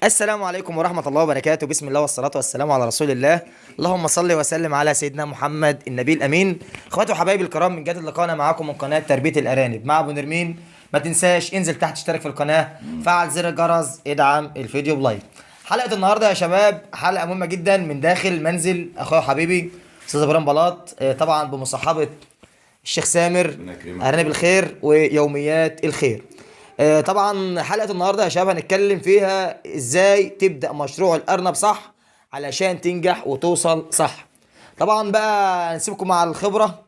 السلام عليكم ورحمة الله وبركاته. بسم الله والصلاة والسلام على رسول الله. اللهم صل وسلم على سيدنا محمد النبي الأمين. اخواتي وحبايبي الكرام، من جدد لقانا معاكم من قناة تربية الأرانب مع أبو نرمين. ما تنساش انزل تحت، اشترك في القناة، فعل زر الجرس، ادعم الفيديو ب like. حلقة النهاردة يا شباب حلقة مهمة جدا من داخل منزل أخويا وحبيبي أستاذ إبراهيم بلاط، طبعا بمصاحبة الشيخ سامر ربنا يكرمك. أرانب الخير ويوميات الخير. طبعا حلقة النهاردة يا شباب هنتكلم فيها ازاي تبدأ مشروع الأرنب صح علشان تنجح وتوصل صح. طبعا بقى نسيبكم مع الخبرة،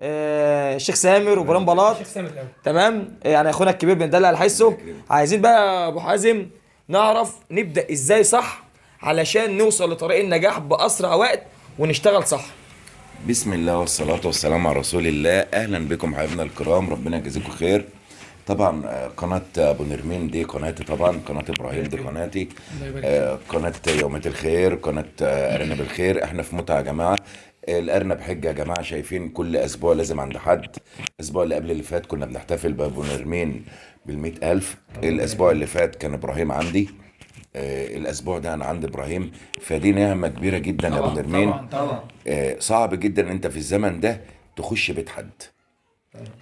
الشيخ سامر وإبراهيم بلاط. الشيخ سامر الاول. تمام، يعني اخونا الكبير بندلع على حسه. عايزين بقى يا ابو حازم نعرف نبدأ ازاي صح علشان نوصل لطريق النجاح بأسرع وقت ونشتغل صح. بسم الله والصلاة والسلام على رسول الله. أهلا بكم حبايبنا الكرام، ربنا يجازيكم خير. طبعا قناة أبو نرمين دي قناتي، طبعا قناة إبراهيم دي قناتي، الله يبارك. قناة يومية الخير، قناة أرانب الخير. احنا في متعة يا جماعة. الأرنب حجة يا جماعة، شايفين كل أسبوع لازم عند حد. الأسبوع اللي قبل اللي فات كنا بنحتفل بأبو نرمين ب100,000. الأسبوع اللي فات كان إبراهيم عندي، الأسبوع ده أنا عند إبراهيم. فدي نعمة كبيرة جدا يا أبو نرمين. طبعا طبعا. صعب جدا ان انت في الزمن ده تخش بيت حد.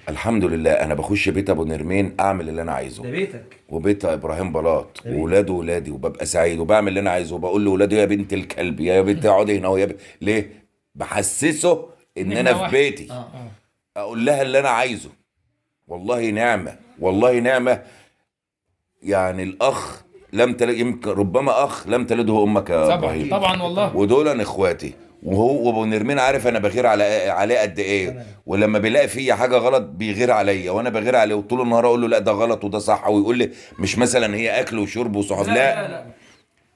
الحمد لله انا بخش بيت ابو نرمين اعمل اللي انا عايزه. ده بيتك. وبيت ابراهيم بلاط وولاده ولادي، وببقى سعيد وبعمل اللي انا عايزه، وبقول لاولاده يا بنت الكلب يا بنت اقعدي هنا ويا ليه بحسسه ان إحنا انا في واحد. بيتي. اه اقول لها اللي انا عايزه. والله نعمه، والله نعمه. يعني الاخ لم تلد، يمكن ربما اخ لم تلده امك يا طبعا ابراهيم. طبعا والله. ودول انا اخواتي، وهو وابو نرمين عارف انا بغير عليه قد ايه، ولما بيلاقي فيا حاجة غلط بيغير عليا وانا بغير عليه، وطول النهار اقول له لا ده غلط وده صح، ويقول لي مش مثلا هي اكل وشرب وصحاب، لا, لا لا.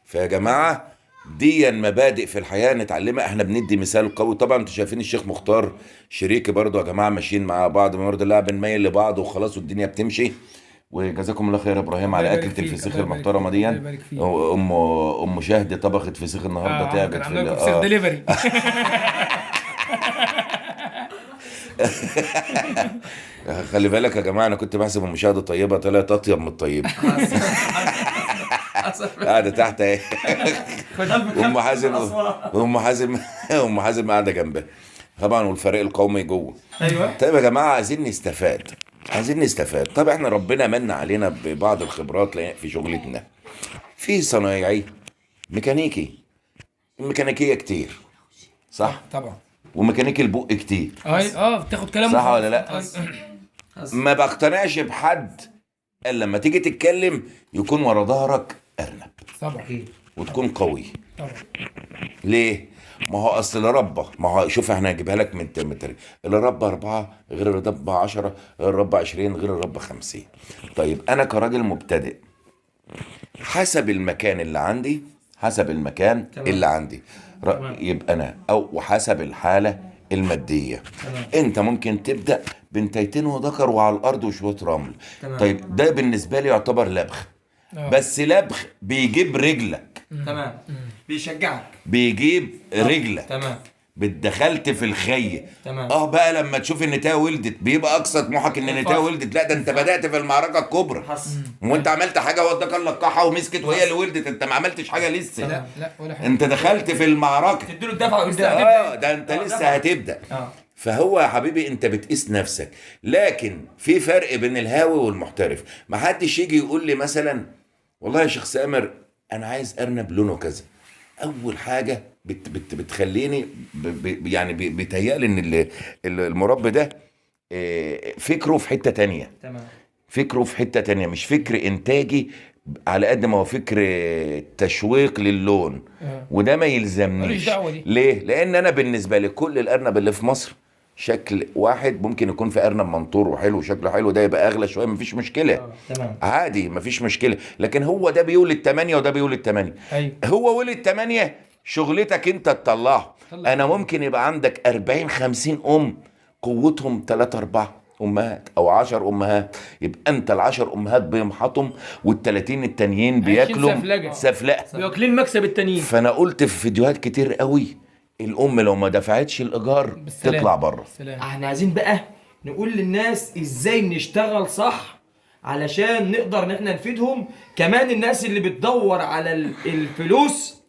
فيا جماعة دي مبادئ في الحياة نتعلمها. احنا بندي مثال قوي. طبعا انتوا شايفين الشيخ مختار شريكي برضو يا جماعة، ماشيين مع بعض ما يرضي الله، بنميل لبعض وخلاص والدنيا بتمشي. وجزاكم الله خير يا ابراهيم على الله يبارك اكله فيك، الفسيخ الله يبارك المحترمة فيك، دي. الله يبارك فيك. ام شهد طبخت فسيخ النهارده، تعبت في في فسيخ دليفري. خلي بالك يا جماعة، انا كنت بحسب ام شهد طيبة، طلعت اطيب من الطيبة. قاعدة تحت اهي. ام حازم، ام حازم، ام حازم قاعدة جنبها طبعا، والفريق القومي جوه. ايوه. طيب يا جماعة عايزين نستفاد، عايزين نستفاد. طب احنا ربنا من علينا ببعض الخبرات في شغلتنا، في صنايعي ميكانيكي، الميكانيكية كتير صح؟ طبعا. وميكانيكي البق كتير. اي بتاخد كلامه صح ولا لا؟ أي. ما بقتنعش بحد الا لما تيجي تتكلم يكون ورا ظهرك ارنب. طبعا وتكون قوي. طبعا. ليه؟ ما هو اصل اللي ربى، ما هو شوف احنا هنجيبها لك من تاريخ. اللي ربى 4 غير اللي ربى 10 غير اللي ربى 20 غير اللي ربى 50. طيب انا كراجل مبتدئ حسب المكان اللي عندي، حسب المكان تمام. اللي عندي يبقى انا او وحسب الحالة المادية. تمام. انت ممكن تبدا بنتيتين وذكر وعلى الارض وشوية رمل. تمام. طيب ده بالنسبة لي يعتبر لبخ. بس لبخ بيجيب رجلك. تمام، بيشجعك. بيجيب رجلك. تمام. بتدخلت في الخي. تمام. بقى لما تشوف ان تايه ولدت بيبقى اقصى طموحك ان تايه ولدت. لا ده انت بدات في المعركة الكبرى. حصل. وانت عملت حاجة واداك اللقاحه ومسكت وهي اللي ولدت، انت ما عملتش حاجة لسه. لا لا ولا حاجة. انت دخلت في المعركة. تديله الدفعة قدام. ده انت لسه هتبدا. فهو يا حبيبي انت بتقيس نفسك، لكن في فرق بين الهاوي والمحترف. ما حدش يجي يقول لي مثلا والله يا شيخ سامر انا عايز ارنب لونه كذا. اول حاجة بت بت بتخليني يعني بيتهيألي ان المربي ده فكرة في حتة تانية. تمام. فكرة في حتة تانية، مش فكر انتاجي على قد ما هو فكر تشويق للون. وده ما يلزمنيش. ماليش دعوة دي. ليه؟ لان انا بالنسبة لي كل الارنب اللي في مصر شكل واحد. ممكن يكون في ارنب منطور وحلو وشكله حلو، ده يبقى اغلى شوية مفيش مشكلة. تمام. عادي مفيش مشكلة. لكن هو ده بيولد 8 وده بيولد 8. ايوه. هو ولد 8، شغلتك انت تطلعه. انا ممكن يبقى عندك 40 50 ام قوتهم 3 4 امهات او 10 امهات، يبقى انت ال10 امهات بيمحطهم وال30 التانيين بياكلوا سفلجة. سفلقه. بياكلين مكسب التانيين. فانا قلت في فيديوهات كتير قوي الام لو ما دفعتش الايجار بالسلامة. تطلع بره. بالسلامة. احنا عايزين بقى نقول للناس ازاي نشتغل صح علشان نقدر ان احنا نفيدهم. كمان الناس اللي بتدور على الفلوس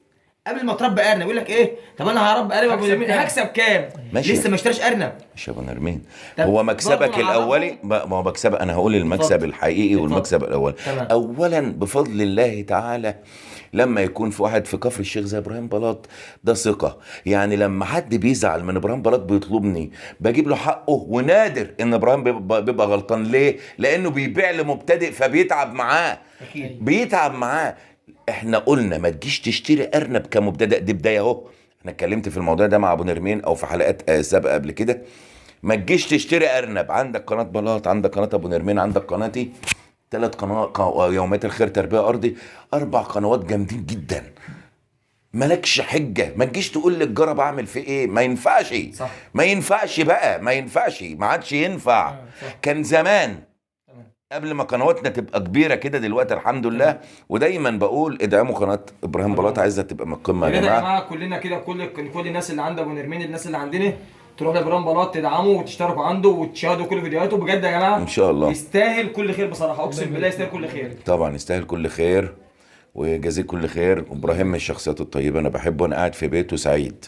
قبل ما تربي ارنب، يقول لك ايه، طب انا هربي ارنب ابو هكسب نرمين كام؟ هكسب كام؟ ماشي. لسه ما اشتراش ارنب. مش يا ابو نرمين، طب هو مكسبك برضه نعرفه؟ الاولي، ما هو مكسب، انا هقول المكسب اتفضل. الحقيقي اتفضل. والمكسب الاول. تمام. اولا بفضل الله تعالى لما يكون في واحد في كفر الشيخ زي ابراهيم بلاط، ده ثقة. يعني لما حد بيزعل من ابراهيم بلاط بيطلبني بجيب له حقه، ونادر ان ابراهيم بيبقى غلطان. ليه؟ لانه بيبيع لمبتدئ فبيتعب معاه. اكيد. بيتعب معاه. احنا قلنا ما تجيش تشتري ارنب كمبتدئ، دي بداية اهو. انا اتكلمت في الموضوع ده مع ابو نرمين او في حلقات سابقه قبل كده. ما تجيش تشتري ارنب، عندك قناة بلاط، عندك قناة ابو نرمين، عندك قناتي، 3 قنوات، يوميات الخير، تربيه ارضي، 4 قنوات جامدين جدا. مالكش حجه، ما تجيش تقول للجرب اعمل في ايه، ما ينفعش. صح. ما ينفعش بقى، ما ينفعش، ما عادش ينفع. صح. كان زمان تمام. قبل ما قنواتنا تبقى كبيرة كده، دلوقتي الحمد لله. ودايما بقول ادعموا قناة ابراهيم بلاط، عايزه تبقى من القمه يا يا جماعة. جماعة كلنا كده، كل الناس اللي عند ابو نرمين، الناس اللي عندنا، تروح لابراهيم بلاط تدعمه وتشتركوا عنده وتشاهدوا كل فيديوهاته. بجد يا جماعة ان شاء الله يستاهل كل خير بصراحة، اقسم بالله يستاهل كل خير. طبعا يستاهل كل خير ويجازيه كل خير. وابراهيم من الشخصيات الطيبة، انا بحبه، انا قاعد في بيته سعيد.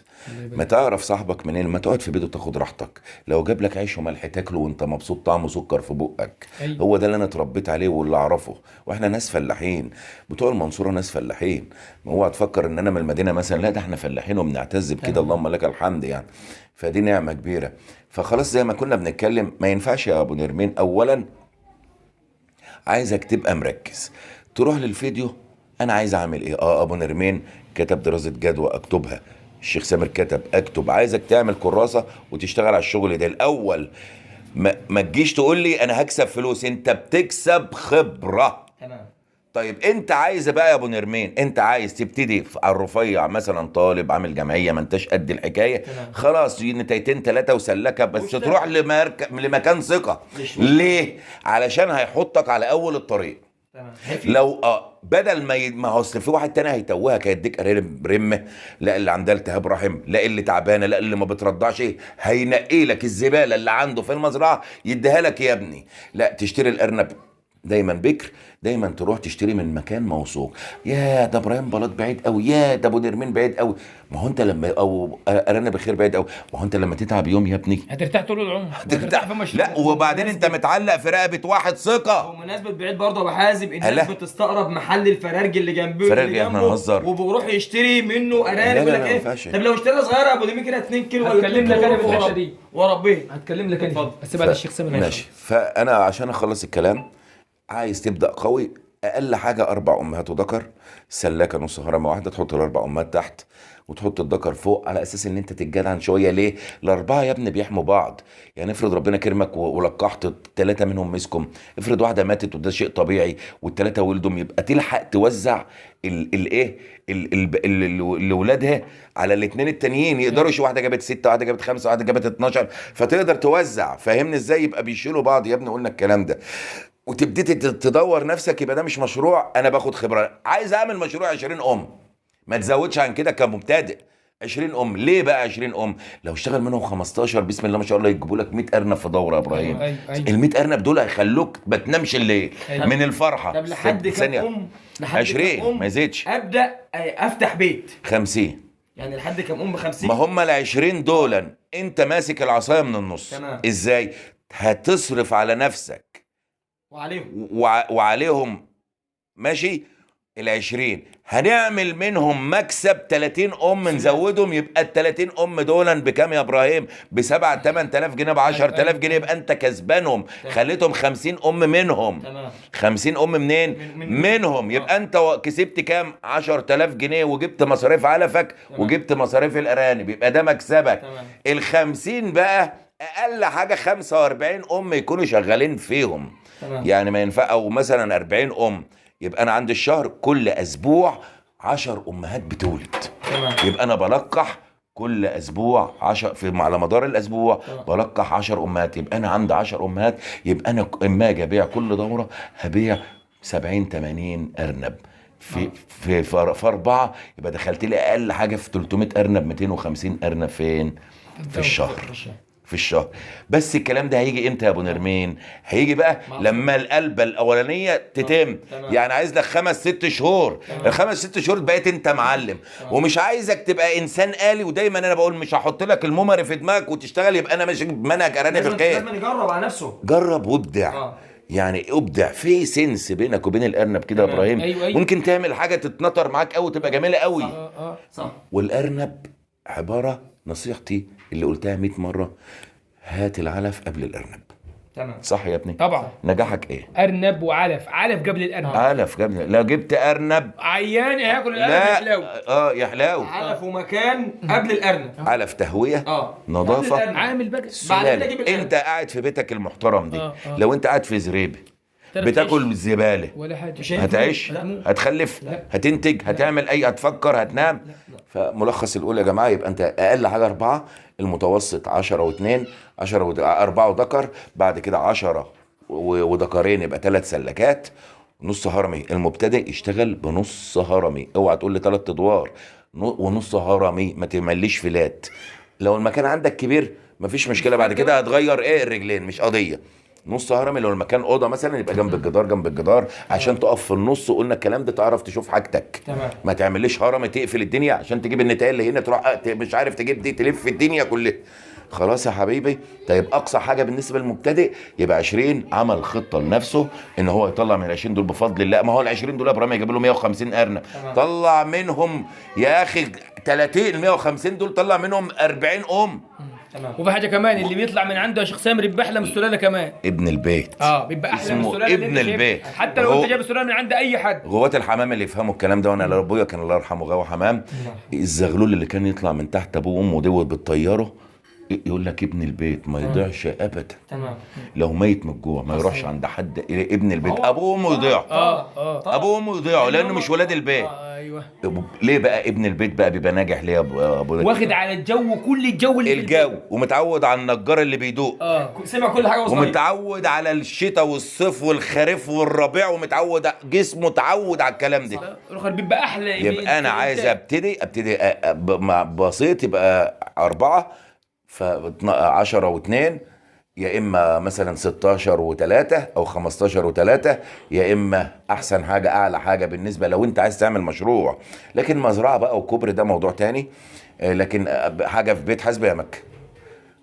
ما تعرف صاحبك منين؟ ما تقعد في بيته تاخد راحتك، لو جاب لك عيش وملح تاكله وانت مبسوط، طعمه سكر في بقك. أيوة. هو ده اللي انا اتربيت عليه واللي اعرفه. واحنا ناس فلاحين، بتوع المنصورة ناس فلاحين. ما هو تفكر ان انا من المدينة مثلا، لا ده احنا فلاحين وبنعتز بكده، اللهم لك الحمد يعني. فدي نعمه كبيرة. فخلاص زي ما كنا بنتكلم، ما ينفعش يا ابو نرمين. اولا عايزك تبقى مركز، تروح للفيديو انا عايز اعمل ايه. ابو نرمين كتب دراسة جدوى، اكتبها. الشيخ سامر كتب، اكتب. عايزك تعمل كراسة وتشتغل على الشغل ده الاول. ما تجيش تقول لي انا هكسب فلوس، انت بتكسب خبره. تمام. طيب انت عايز بقى يا ابو نرمين، انت عايز تبتدي على الرفيع مثلا، طالب عامل جمعية، ما انتش قد الحكاية. تمام. خلاص نتايتين 3 وسلكه، بس واشتغل. تروح لمكان ثقة. ليه؟ علشان هيحطك على اول الطريق. تمام. لو بدل ما ما هو اصل في واحد تاني هيتوهك، هيديك ارانب رمه، لا اللي عندها التهاب رحم، لا اللي تعبانة، لا اللي ما بترضعش، هينقي لك الزبالة اللي عنده في المزرعة يديها لك يا ابني. لا تشتري الارنب دايما بكر، دايما تروح تشتري من مكان موثوق. يا ده ابراهيم بلاط بعيد قوي، يا ده ابو نرمين بعيد قوي. ما هو انت لما، او ارانب الخير بعيد قوي، ما هو انت لما تتعب يوم يا ابني هترتاح طول العمر، هترتاح في مشروع. لا وبعدين انت متعلق في رقبة واحد ثقة. بمناسبة بعيد برضه يا ابو حازم، الناس هلا. بتستقرب محل الفرارج اللي جنبه، فرارج اللي احنا جنبه، نهزر. وبيروح يشتري منه ارانب. لا، يقول لك لا، ما ايه، ينفعش. طب لو اشترينا صغيرة يا ابو نرمين كده 2 كيلو ولا هتكلم 2 لك انا كيلو في الحتة دي، وربيه. هتكلم لك انا اتفضل. بس بعد الشيخ سامر. ماشي. فانا عشان اخلص الكلام، عايز تبدا قوي، اقل حاجة 4 امهات وذكر، سلاكه نص هرمه واحدة، تحط ال4 امهات تحت وتحط الذكر فوق، على اساس ان انت تتجدعن شوية. ليه؟ ال4 يا ابني بيحموا بعض. يعني افرض ربنا كرمك ولقحت 3 منهم مسكم، افرض واحدة ماتت وده شيء طبيعي، وال3 ولدهم، يبقى تلحق توزع الايه اللي ولادها على الاثنين التانيين، يقدروا يشوفوا واحدة جابت 6، واحدة جابت 5، واحدة جابت 12، فتقدر توزع. فاهمني ازاي؟ يبقى بيشيلوا بعض يا ابني، قلنا الكلام ده. وتبتدي تدور نفسك، يبقى ده مش مشروع انا باخد خبره، عايز اعمل مشروع 20 ام، ما تزودش عن كده كمبتدئ. 20 ام ليه بقى 20 ام؟ لو اشتغل منهم 15 بسم الله ما شاء الله يجيبوا لك 100 ارنب في دوره يا ابراهيم. أيوة، أيوة. ال 100 ارنب دول هيخلوك ما تنامش الليل أيوة. من الفرحة. طب لحد كام ام؟ لحد 20 كام أم ما يزيدش. ابدا افتح بيت 50 يعني لحد كام ام؟ 50. ما هم ال 20 دولا انت ماسك العصاية من النص. تمام. ازاي؟ هتصرف على نفسك وعليهم وعليهم ماشي. ال 20 هنعمل منهم مكسب 30 ام، نزودهم يبقى ال 30 ام دولا بكام يا ابراهيم؟ ب 7 8000 جنيه، ب 10000 جنيه، يبقى انت كسبانهم، خليتهم 50 ام منهم. تمام. 50 ام منين؟ منهم. يبقى انت كسبت كام؟ 10000 جنيه، وجبت مصاريف علفك وجبت مصاريف الارانب، يبقى ده مكسبك. ال 50 بقى اقل حاجة 45 ام يكونوا شغالين فيهم. تمام. يعني ما ينفع، او مثلا 40 ام، يبقى انا عندي الشهر كل اسبوع 10 امهات بتولد. تمام. يبقى انا بلقح كل اسبوع 10 في على مدار الاسبوع. تمام. بلقح 10 امهات، يبقى انا عندي 10 امهات، يبقى انا اما اجي ابيع كل دوره هبيع 70 80 ارنب في في في 4، يبقى دخلت لي اقل حاجة في 300 ارنب، 250 ارنب فين؟ في الشهر. في الشهر. بس الكلام ده هيجي امتى يا ابو نرمين؟ هيجي بقى لما القلبه الاولانية تتم. يعني عايز لك 5 6 شهور. ال5 6 شهور بقيت انت معلم. ومش عايزك تبقى انسان آلي، ودايما انا بقول مش هحط لك ال memory في دماغك وتشتغل يبقى انا ماشي بمنهج ارانب الخير. لازم يجرب على نفسه. جرب وابدع. يعني ابدع في sense بينك وبين الارنب كده يا ابراهيم. أيوة. ممكن تعمل حاجة تتنطر معاك قوي، تبقى جميلة قوي. صح. والارنب عبارة، نصيحتي اللي قلتها 100 مرة، هات العلف قبل الارنب. تمام. صح يا ابني؟ طبعا. نجاحك ايه؟ ارنب وعلف، علف قبل الارنب. علف قبل، لا جبت ارنب عيان هياكل الارنب. لا. يحلاوي. اه يحلاوي. علف ومكان قبل الارنب. علف، تهويه، نظافه. قبل الأرنب. عامل بقى بعد كده سلالة. اجيب الأرنب. انت قاعد في بيتك المحترم دي، آه. لو انت قاعد في زريبه تعرف بتاكل تعيش؟ زبالة ولا حاجة. مش هينفع. هتعيش؟ لا. هتخلف؟ لا. هتنتج؟ هتعمل اي؟ هتفكر؟ هتنام؟ فملخص الاولى يا جماعه، يبقى انت اقل حاجة 4، المتوسط 10 و2، 10 4 وذكر، بعد كده 10 وذكرين، يبقى 3 سلكات. نص هرمي، المبتدئ يشتغل بنص هرمي، اوعى تقول لي 3 ادوار، ونص هرمي، ما تمليش فلات. لو المكان عندك كبير مفيش مشكلة، بعد كده هتغير ايه الرجلين، مش قضية. نص هرمي لو المكان اوضة مثلا يبقى جنب الجدار، جنب الجدار عشان تقف في النص، قلنا الكلام ده، تعرف تشوف حاجتك. تمام. ما تعمليش هرم تقفل الدنيا عشان تجيب النتائج اللي هنا، تروح مش عارف تجيب دي، تلف الدنيا كلها. خلاص يا حبيبي. طيب اقصى حاجة بالنسبة للمبتدئ يبقى 20. عمل خطه لنفسه ان هو يطلع من ال 20 دول بفضل الله. ما هو ال 20 دول يا ابراهيم يجيب له 150 ارنب. طلع منهم يا اخي 30، ال 150 دول طلع منهم 40 ام. تمام. وفي حاجة كمان، اللي بيطلع من عنده يا شيخ سامر بيبقى احلى من السلالة كمان. ابن البيت. بيبقى احلى من اسمه السلالة اللي ابن انت شايفها. البيت. حتى لو انت جايب السلالة من عند اي حد. غواة الحمام اللي يفهموا الكلام ده، وانا ابويا كان الله يرحمه غاوي حمام، الزغلول اللي كان يطلع من تحت ابوه وامه دوت بتطيره، يقول لك ابن البيت ما يضيعش ابدا. تمام. لو ميت من الجوع ما يروحش عند حد، ابن البيت ابوه وامه يضيعوا. ابوه وامه يضيعوا لانه مش ولاد البيت. ايوه. ليه بقى ابن البيت بقى بيبقى ناجح ليه يا ابو واخد على الجو، كل الجو اللي في الجو، البيت. ومتعود على النجار اللي بيدوق. سمع كل حاجة وصغير. ومتعود على الشتاء والصيف والخريف والربيع، ومتعود جسمه اتعود على الكلام ده. الاخر بيبقى احلى. يبقى انا عايز ابتدي مع بسيط، يبقى 4، ف 10 و2، يا اما مثلا 16 و3 او 15 و3، يا اما احسن حاجة اعلى حاجة بالنسبة لو انت عايز تعمل مشروع. لكن مزرعة بقى وكوبري ده موضوع تاني. لكن حاجة في بيت حاسبه يا مكة،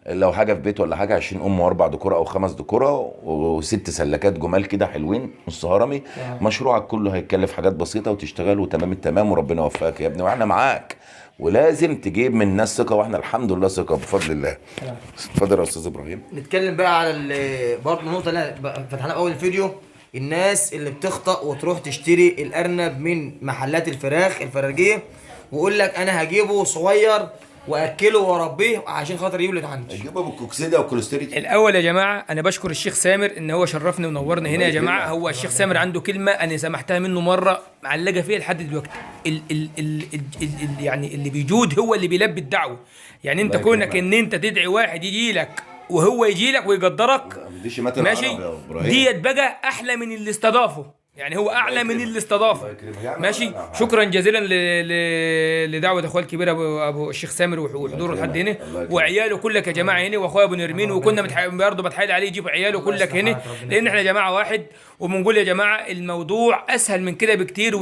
لو حاجة في بيت ولا حاجة 20 ام واربع دكوره او 5 دكوره وست سلكات جمال كده حلوين نص هرمي، مشروعك كله هيتكلف حاجات بسيطة وتشتغل وتمام التمام، وربنا يوفقك يا ابني واحنا معاك. ولازم تجيب من الناس ثقة، واحنا الحمد لله ثقة بفضل الله. اتفضل يا استاذ ابراهيم. نتكلم بقى على برضه النقطة اللي فتحناها في اول الفيديو، الناس اللي بتخطأ وتروح تشتري الارنب من محلات الفراخ الفراجيه ويقول لك انا هجيبه صغير واكله واربيه عشان خاطر يولد عندي. تجيبه بالكوكسيدا والكوليسترول. الاول يا جماعة انا بشكر الشيخ سامر ان هو شرفني ونورنا هنا يا جماعة. هو الشيخ سامر عنده كلمة انا سمعتها منه مرة معلقه فيها لحد دلوقتي، ال ال ال ال ال يعني اللي بيجود هو اللي بيلبي الدعوة. يعني انت كونك ان انت تدعي واحد يجي لك وهو يجي لك ويقدرك، ماشي، ديت بقى احلى من اللي استضافة. يعني هو اعلى من اللي استضافة، ماشي. شكرا جزيلا لدعوة اخويا الكبير ابو الشيخ سامر وحضوره لحد هنا، وعياله كلك يا جماعة هنا، واخويا ابو نرمين، وكنا برضه بتحايل عليه يجيب عياله كلك هنا، لان احنا يا جماعة واحد. وبنقول يا جماعة الموضوع اسهل من كده بكتير،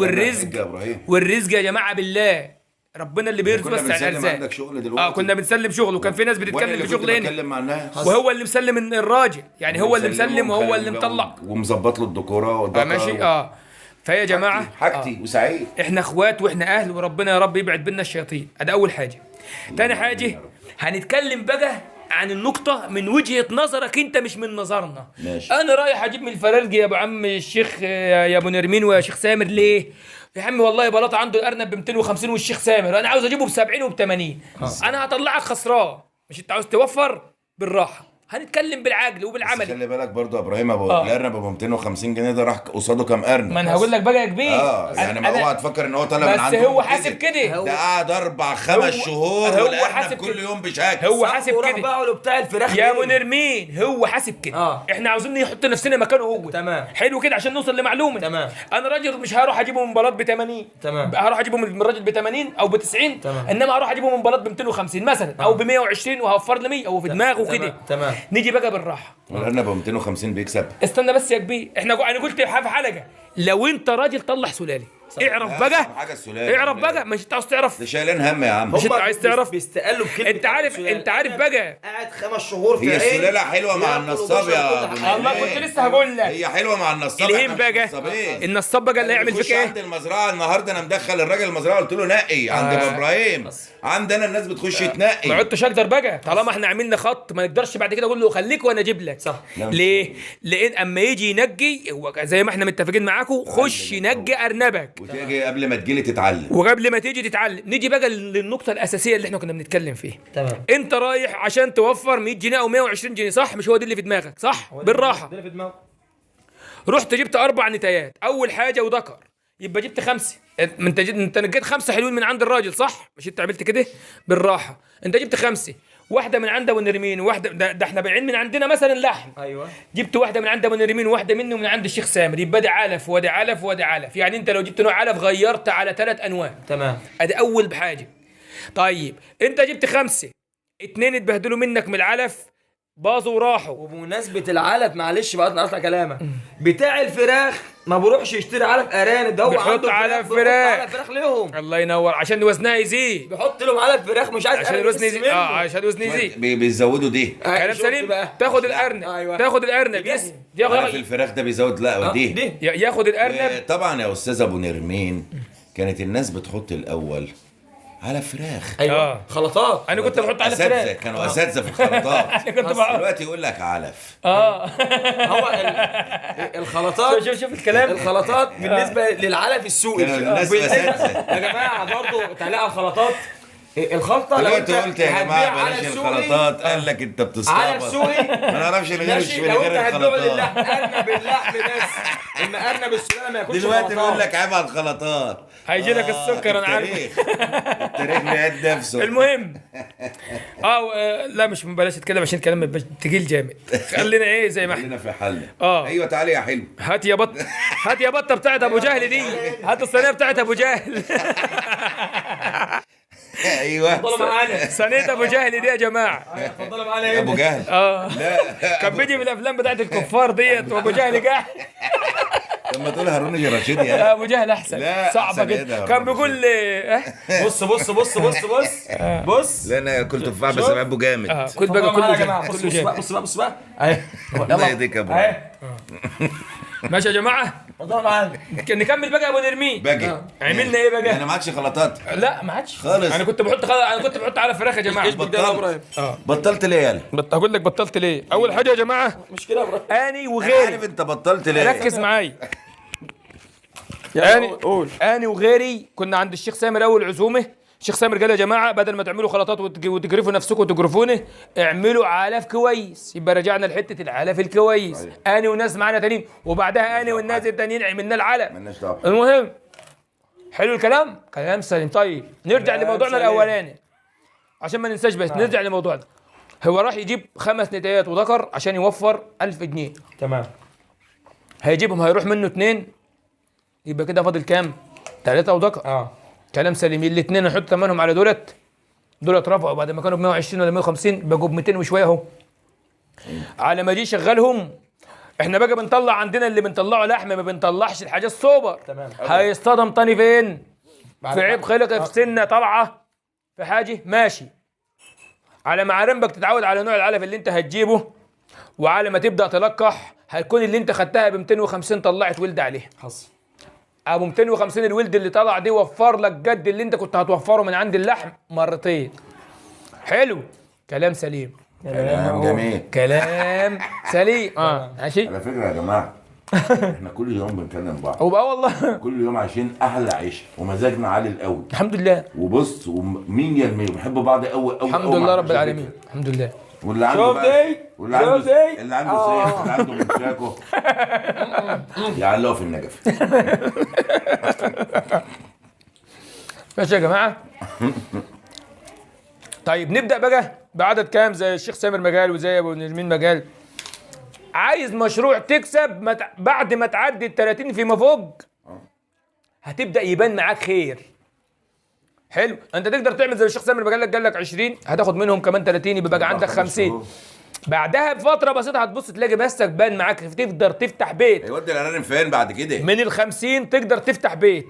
والرزق يا جماعة بالله، ربنا اللي بيرزق بس على الارزاق. عندك شغل دلوقتي؟ كنا بنسلم شغل، وكان في ناس بتتكلم في شغل هنا، وهو اللي مسلم الراجل، يعني هو اللي مسلم وهو اللي مطلع ومظبط له الديكوره والدكره. ماشي. فيا جماعة حاجتي وسعيد، احنا اخوات واحنا اهل، وربنا يا رب يبعد بينا الشياطين. ادي اول حاجة. تاني حاجة هنتكلم بقى عن النقطة من وجهة نظرك انت مش من نظرنا. ماشي. انا رايح اجيب من الفرارجي يا ابو عم الشيخ يا ابو نرمين ويا شيخ سامر. ليه؟ يا عمي والله بلاطة عنده الارنب ب 250 والشيخ سامر انا عاوز اجيبه ب 70 وب 80. انا هطلعك خسران، مش انت عاوز توفر؟ بالراحة. هنتكلم بالعقل بس وبالعمل. خلي بالك برضو يا ابراهيم، ابو الارنب ابو 250 جنيه ده راح قصاده كام ارنب؟ ما انا هقول لك بقى يا كبير. يعني ما اوعى تفكر ان هو طالع من بس عنده هو حاسب كده. ده قعد 4-5 شهور هو والارنب حاسب كل كده. يوم بشكل. هو حاسب وراح كده باعه له بتاع الفراخ يا ليه؟ منرمين، هو حاسب كده. احنا عاوزين نحط نفسنا مكانه هو. تمام. حلو كده عشان نوصل لمعلومه. تمام. انا راجل مش هروح اجيبه من بلاط ب 80. تمام. هروح اجيبه من الراجل ب 80 او ب 90. تمام. انما هروح اجيبه من بلاط ب 250 مثلا او ب 120 وهوفر لي 100. هو في دماغه كده. تمام. نيجي بقى بالراحة. الارنب ابو 250 بيكسب. استنى بس يا كبير، احنا انا قلت في حلقة لو انت راجل طلع سلالي. اعرف بقى حاجة السلالة. اعرف بقى، مش انت عاوز تعرف ده شايلين هم يا عم. مش انت عايز تعرف؟ بيستقلوا بكلمه انت عارف، انت عارف بقى قاعد 5 شهور في هي عين السلالة حلوة مع ياكل النصاب وبيشرب يا كل ابو حاجة. الله كنت لسه هقول لك. هي حلوة مع النصاب. الهيم احنا مش بقى نصابين. النصاب بقى اللي هيعمل بيخش فيك ايه؟ عند المزرعة النهارده انا مدخل الراجل المزرعة قلت له نقي عند ابو ابراهيم. عندنا الناس بتخش تنقي. ما عدتش اقدر بقى، طالما احنا عملنا خط ما نقدرش بعد كده اقول له خليك وانا اجيب لك. صح. ليه؟ لان اما يجي ينقي هو زي ما احنا متفقين معاكم، خش نقي ارنبك وتيجي قبل ما تجيلي تتعلم. وقبل ما تيجي تتعلم. نيجي بقى للنقطة الأساسية اللي احنا كنا بنتكلم فيها. تمام. انت رايح عشان توفر 100 جنيه او 120 جنيه، صح؟ مش هو ده اللي في دماغك، صح؟ بالراحة. ده اللي في دماغك. رحت جبت 4 نتايات، أول حاجة وذكر، يبقى جبت 5. انت انت نقيت 5 حلوين من عند الراجل، صح؟ مش انت عملت كده؟ بالراحة، انت جبت 5، واحدة من عند ابو نرمين، واحدة ده احنا بايعين من عندنا مثلا لحم. ايوه. جبت واحدة من عند ابو نرمين وواحدة منه من عند الشيخ سامر، يبقى ده علف وده علف وده علف، يعني انت لو جبت نوع علف غيرت على 3 انواع. تمام. ادي اول حاجة. طيب انت جبت 5، 2 اتبهدلوا منك من العلف، باظوا وراحوا. وبمناسبة العلف معلش بقى انا قطع كلامك، بتاع الفراخ ما بروحش يشتري علف ارانب، ده هو بيحط عنده علف بيحط فراخ. علف فراخ ليهم. الله ينور، عشان وزنها يزيد. بيحط لهم علف فراخ، مش عايز عشان أرنب الوزن يحس يزيد. منه. عشان الوزن يزيد. بيزودوا دي. كلام شفت سليم. بقى. تاخد الارنب. أيوة. تاخد الارنب. يس عارف ياخد الفراخ ده بيزود. لا دي. ياخد الارنب. طبعا يا استاذ ابو نرمين كانت الناس بتحط الاول على فراخ. ايوه. خلطات. انا كنت بحط على اساتذة فراخ. كانوا اساتذة في الخلطات. انا كنت بحط دلوقتي يقول لك علف. هو الخلطات. شوف شوف الكلام. الخلطات بالنسبة للعلف السوقي. كانوا الناس اساتذة. يا جماعة برضه تعليق على الخلطات. الخلطة لو دلوقتي انت قلت يا جماعة هتبيع بلاش علف سوقي، الخلطات، قال لك انت بتستعبط. علف سوقي. ما نعرفش غير ماشي، لو انت غير هتبيعه الخلطات. للحم، ارنب اللحم بس، اما ارنب السلالة ما ياكلش دلوقتي خلطات. بيقول لك عيب على الخلطات. هيجي لك السكر، انا عارف. التاريخ بيعيد نفسه. المهم لا مش بلاش اتكلم عشان الكلام ما يبقاش تقيل جامد. خلينا ايه زي ما احنا خلينا في حل. ايوه تعالي يا حلو. هات يا بط، هات يا بطه بتاعت ابو جهل دي، هات الصينية بتاعت ابو جهل. ايوه اتفضلوا معانا. صينية ابو جهل دي يا جماعة. اتفضلوا معانا. ابو جهل. لا كان بيجي في الافلام بتاعت الكفار ديت وابو جهل قاعد. لما تقول هارون الرشيد يا ابو جهل احسن. لا، صعبة أحسن. إيه جدا. ده؟ كان بيقول لي بص بص بص بص بص بص. لا انا اكل تفاح بس بحبه جامد. كل بقى كله يا جماعة. جامد. بص بص بقى بص بقى بص بقى. اهي. الله يهديك يا ابو. ماشي يا جماعة. اتفضلوا معانا. نكمل بقى يا ابو نرمين. باجي عملنا ايه بقى؟ يعني ما عادش خلطات. لا ما عادش خالص. انا كنت بحط انا كنت بحط على فراخ يا جماعة. بطلت. بطلت ليه يالا؟ هقول لك بطلت ليه. اول حاجة يا جماعة مش كده يا ابراهيم. اني وغيري. عارف انت بطلت ليه؟ ركز معايا. اني وغيري كنا عند الشيخ سامر اول عزومة. الشيخ سامر قال يا جماعة بدل ما تعملوا خلطات وتجرفوا نفسكم وتجرفونه، اعملوا علف كويس. يبقى رجعنا لحته العلف الكويس. اني وناس معانا تانيين، وبعدها اني والناس التانيين عملنا العلف. مالناش دعوه. المهم حلو الكلام، كلام سليم. طيب نرجع لموضوعنا الاولاني عشان ما ننساش، بس نرجع لموضوعنا. هو راح يجيب 5 نتايات وذكر عشان يوفر 1000 جنيه. تمام. هيجيبهم هيروح منه 2، يبقى كده فاضل كام؟ 3 وذكر. كلام سليم. الاثنين نحط ثمنهم على دولت رفعوا بعد ما كانوا ب 120 ولا 150 بقوا ب 200 وشوية اهو. على ما جه شغلهم احنا بقى بنطلع عندنا اللي بنطلعه لحم، ما بنطلعش الحاجة السوبر. تمام. هيصطدم تاني فين؟ في عيب خلق، في سنة طالعه، في حاجة. ماشي. على ما عرنبك تتعود على نوع العلف اللي انت هتجيبه، وعلى ما تبدا تلقح هتكون اللي انت خدتها ب 250 طلعت ولد عليها. حصل. ابو 250 الولد اللي طلع دي وفر لك جد اللي انت كنت هتوفره من عند اللحم مرتين. حلو. كلام سليم. كلام جميل. كلام سليم. ماشي. على فكرة يا جماعة احنا كل يوم بنكلم بعض. وبقى والله كل يوم عايشين احلى عيشه ومزاجنا عالي قوي. الحمد لله. وبص و100% بنحب بعض قوي قوي. الحمد لله رب العالمين. الحمد لله. واللي عنده شوف دي، واللي عنده شوف دي. اللي عنده سيف، اللي عنده منشاكو يعلقه في النجف. ماشي يا جماعة. طيب نبدا بقى بعدد كام زي الشيخ سامر مجال وزي ابو نرمين مجال. عايز مشروع تكسب ما بعد ما تعدي ال 30 فيما فوق هتبدا يبان معاك خير. حلو، انت تقدر تعمل زي الشيخ سامر مجال لك، قال لك 20 هتاخد منهم كمان 30 يبقى بقى عندك 50. بعدها بفترة بسيطة هتبص تلاقي بسك بان معاك، تقدر تفتح بيت. هيودي الارانب فين بعد كده؟ من ال 50 تقدر تفتح بيت.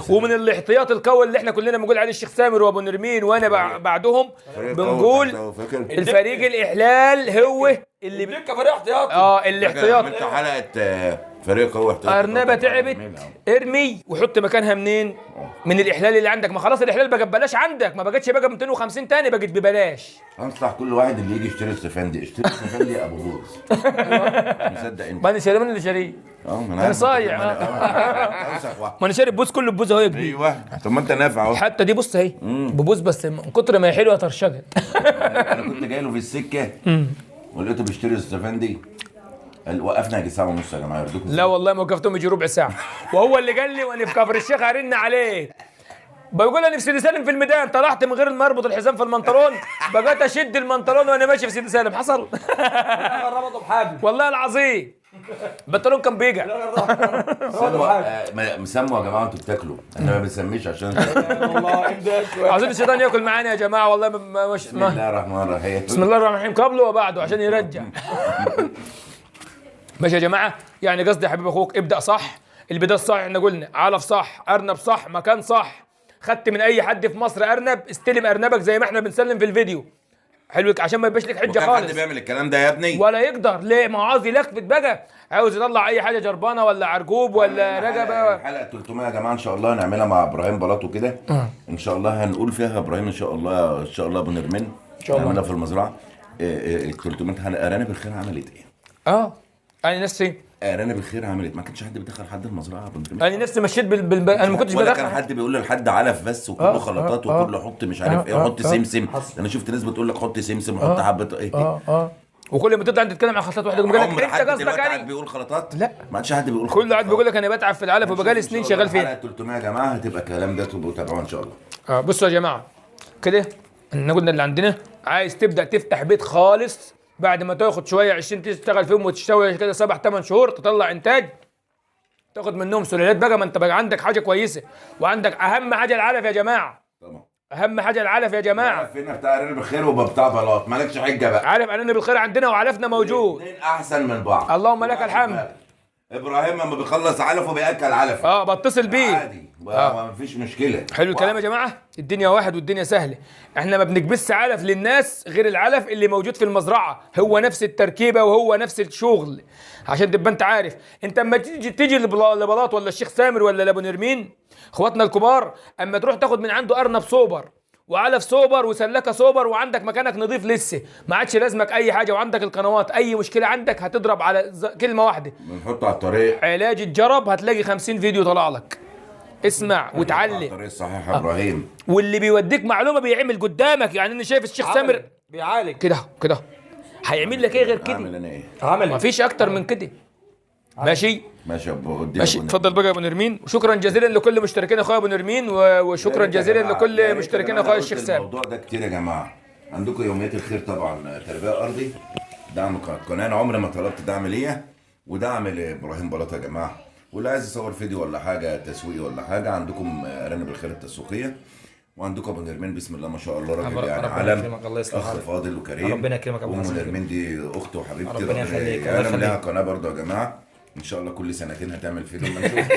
ومن الاحتياط القوي اللي احنا كلنا بنقول عليه الشيخ سامر وابو نرمين وانا بعدهم بنقول الفريق الاحلال هو اللي بيبقى فريق احتياطي. الاحتياط. عملت حلقة فريق قوي احتياطي. ارنبه تعبت ارمي وحط مكانها منين؟ من الاحلال اللي عندك. ما خلاص الاحلال بقى ببلاش عندك، ما بقتش بقى ب 250 تاني، بقت ببلاش. انصح كل واحد اللي يجي يشتري السفندي، اشتري السفندي ابو بوز. مصدق انت؟ ما انا شاري، من اللي شاريه؟ انا صايع. ما انا شاري بوز كله ببوز اهو يا كبير. ايوه طب ما انت نافع اهو. حتى دي بص اهي ببوز، بس من كتر ما هي حلوة طرشقت. انا كنت جاي له في السكة ولقيته بيشتري السفندي، وقفنا يجي ساعة ونص يا جماعة يرضيكم؟ لا والله ما وقفتهم يجي ربع ساعة. وهو اللي قال لي وانا في كفر الشيخ هرن عليك، بقول انا في سيدي سالم في الميدان، طلعت من غير ما اربط الحزام في المنطلون، بقيت اشد المنطلون وانا ماشي في سيدي سالم. حصل؟ ربطه بحبل والله العظيم البنطلون كان بيجع. مسموا يا جماعة انتوا بتاكلوا، احنا ما بنسميش عشان والله عاوزين الشيطان ياكل معانا يا جماعة والله. بسم الله الرحمن الرحيم. بسم الله الرحمن الرحيم قبله وبعده عشان يرجع. ماشي يا جماعة، يعني قصدي يا حبيب اخوك ابدا صح، البداية الصح احنا قلنا علف صح، ارنب صح، مكان صح. خدت من اي حد في مصر ارنب، استلم ارنبك زي ما احنا بنسلم في الفيديو. حلو، عشان ما يبقاش لك حجه خالص. حد بيعمل الكلام ده يا ابني ولا يقدر ليه؟ ما هو عاوز يلخفت بقى، عاوز يطلع اي حاجة جربانه ولا عرجوب ولا رجبه. الحلقة 300 يا جماعة ان شاء الله هنعملها مع ابراهيم بلاطو كده. ان شاء الله هنقول فيها ابراهيم ان شاء الله، ان شاء الله ابو نرمين ان شاء الله نعملها في المزرعة. ال 300 حلقة ارانب الخير عملت ايه؟ انا نفسي ارانب الخير عملت، ما كانش حد بيدخل حد المزرعة ابو نرمين. انا نفسي مشيت انا ما كنتش بدخل، ولا كان حد بيقول لحد علف بس وكله خلطات وكله حط مش عارف ايه، حط سمسم. انا شفت ناس بتقول لك حط سمسم وحط حبه ايه. وكل ما تطلع انت تتكلم عن خلطات واحدة يقول لك انت قصدك يعني بيقول خلطات؟ لا ما عادش حد بيقول خلطات، كله قاعد بيقول لك انا بتعب في العلف وبقالي سنين شغال فيها. حلقة 300 يا جماعة هتبقى الكلام ده، تبقوا تابعوه ان شاء الله. بصوا يا جماعة كده احنا قلنا اللي عندنا. عايز تبدا تفتح بيت خالص بعد ما تاخد شوية 20 تشتغل فيهم وتشتغل كده 7 8 شهور تطلع انتاج، تاخد منهم سلالات بقى. ما انت بقى عندك حاجة كويسة، وعندك اهم حاجة العلف يا جماعة. طبعا اهم حاجة العلف يا جماعة. العلف هنا بتاع ارانب الخير وبتاع بلاط، مالكش حجه بقى. عارف ارانب الخير عندنا وعلفنا موجود، الاثنين احسن من بعض. اللهم لك الحمد. ابراهيم لما بيخلص علفه بياكل علفه. بتصل بيه عادي، ما فيش مشكلة. حلو الكلام يا جماعة، الدنيا واحد والدنيا سهلة. احنا ما بنكبسش علف للناس غير العلف اللي موجود في المزرعة، هو نفس التركيبة وهو نفس الشغل، عشان تبقى انت عارف. انت اما تيجي لبلاط ولا الشيخ سامر ولا لابو نرمين اخواتنا الكبار، اما تروح تاخد من عنده ارنب سوبر وعلف سوبر وسلكه سوبر، وعندك مكانك نظيف لسه، ما عادش لازمك اي حاجة، وعندك القنوات، اي مشكلة عندك هتضرب على كلمة واحدة، بنحطه على الطريق. علاج الجرب هتلاقي 50 فيديو طلع لك. اسمع وتعلم. الطريق الصحيح يا ابراهيم. واللي بيوديك معلومة بيعمل قدامك، يعني انا شايف الشيخ سامر بيعالج كده كده، هيعمل لك ايه غير كده؟ اعمل انا ايه؟ عمل مفيش اكتر من كده. ماشي ماشي يا ابو، ماشي اتفضل بقى يا ابو نرمين. وشكرا جزيلا لكل مشتركين اخويا ابو نرمين، وشكرا جزيلا لكل مشتركين اخويا الشيخ سامر. الموضوع ده كتير يا جماعة. عندكم يوميات الخير طبعا، تربيه ارضي، دعم قناة. انا عمري ما طلبت دعم ليا، ودعم لابراهيم بلاطة يا جماعة. واللي عايز يصور فيديو ولا حاجة تسويقي ولا حاجة، عندكم ارانب الخير التسويقية، وعندكم ابو نرمين بسم الله ما شاء الله، راجل يعني علم، اخ فاضل وكريم. ربنا يكرمك ابو نرمين، دي اخته وحبيبتي، ربنا يخليك. انا لها قناة برضه يا جماعة، ان شاء الله كل سنتين هتعمل فيديو ما نشوف.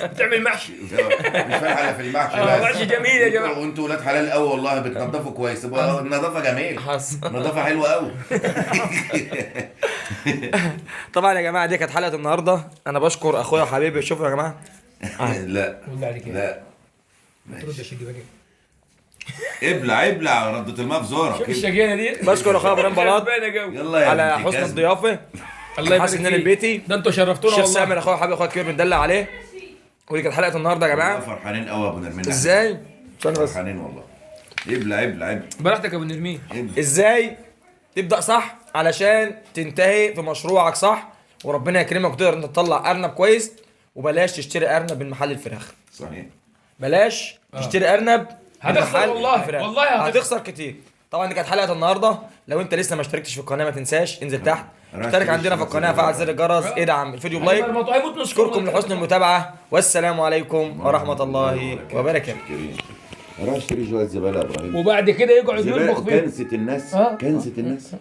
بتعمل محشي، مش فالحه في المحشي بس. محشي جميل يا جماعة. وانتوا ولاد حلال قوي والله، بتنضفوا كويس، النظافة جميل، النظافة حلوة قوي. طبعا يا جماعة دي كانت حلقة النهارده. انا بشكر اخويا وحبيبي. شوفوا يا جماعة. لا لا ما تردش دي بقى. ابلع ابلع ردة الماء في زورك. شوف الشجينه دي. بشكر اخويا ابراهيم بلاط يلا على حسن الضيافة. الله يبارك فيك. بيتي ده انتوا شرفتونا والله. الشيخ سامر اخويا حبيبي، اخويا الكبير بندلع عليه. ودي كانت حلقة النهارده يا جماعة. فرحانين قوي يا ابو نرمين. ازاي؟ فرحانين والله. ابلع ابلع ابلع براحتك يا ابو نرمين. ازاي تبدا صح علشان تنتهي في مشروعك صح، وربنا يكرمك وتقدر انت تطلع ارنب كويس. وبلاش تشتري ارنب من محل الفراخ. صحيح. بلاش تشتري ارنب من هتخسر محل والله، الفراخ. والله هتخسر. هتخسر كتير. طبعا دي كانت حلقة النهارده. لو انت لسه ما اشتركتش في القناة ما تنساش انزل تحت أنا اشترك هشتري عندنا في شوية القناة، زبالة. فعل زر الجرس، ادعم الفيديو ب like. الموضوع هيموت نص. اشكركم لحسن المتابعة، والسلام عليكم ورحمة الله وبركاته. شكرين. اروح اشتري شوية زبالة يا ابراهيم. وبعد كده يقعد زبالة يطبخ فيه. كنسه الناس. كنسه الناس.